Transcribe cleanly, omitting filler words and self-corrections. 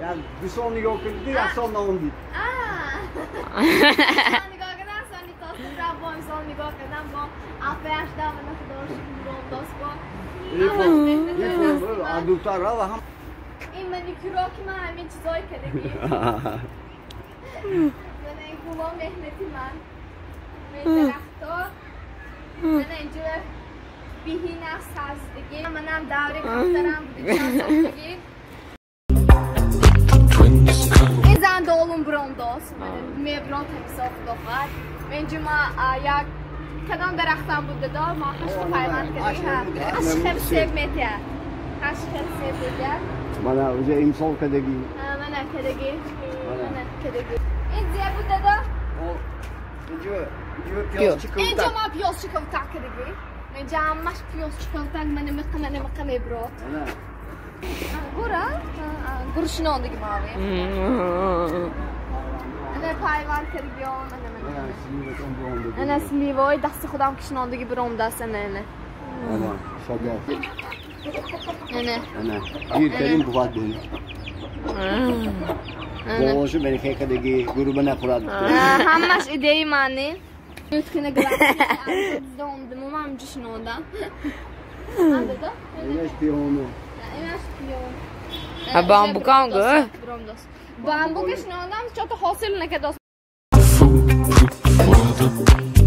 Як ду сол нигоҳ кардӣ, як сол наомдид. Нигоҳ кардам, сони тостам, бо имсол нигоҳ кардам, бо апаяш давана худоро шукр буромдост бо. Адутара ва ҳам ин маникюро ки ман ҳамин чизое кардагӣ. Мана ин гуло меҳнати ман. Мен дарахто. Мана инҷо биҳина сабздагӣ. Манам даври кафтарам буди чанд сохтагӣ. Ин зандолум буромдост. Меброд ҳамисо худо хоҳад. Инҷо ма як кадом дарахтам буд дадо, ма ҳашта пайванд кардагӣ. Ҳашт хел себ метиҳад. Ҳашт хел себ метиҳад. Мана уже имсол кардагӣ. Мана кардагӣ. Мана кардагӣ. Ин зе буд дадо? Инҷо пиёзчи Инҷо ма пиёзчи кавтак кардагӣ. Инҷо ҳамаш пиёзчи кавтак мана миқа мана миқа меброд. Гура? Гур шинондагӣ мави. Ана пайванд кардагиём, ана мана. Ана сливои дасти худам ки шинондагӣ биромдаст, ана ана. Ана, шагар. Ана. Ана, гир кардим бувад бин. Болошу береке кардагӣ, гурба нахӯрад. Ҳамаш идеи мани. Юткина графтомдим, ман инҷо шинондам. Дадо? Инаш пиону. Инаш пион. А бамбукам гу? Бамбука шинондам, чото ҳосил накардост. For the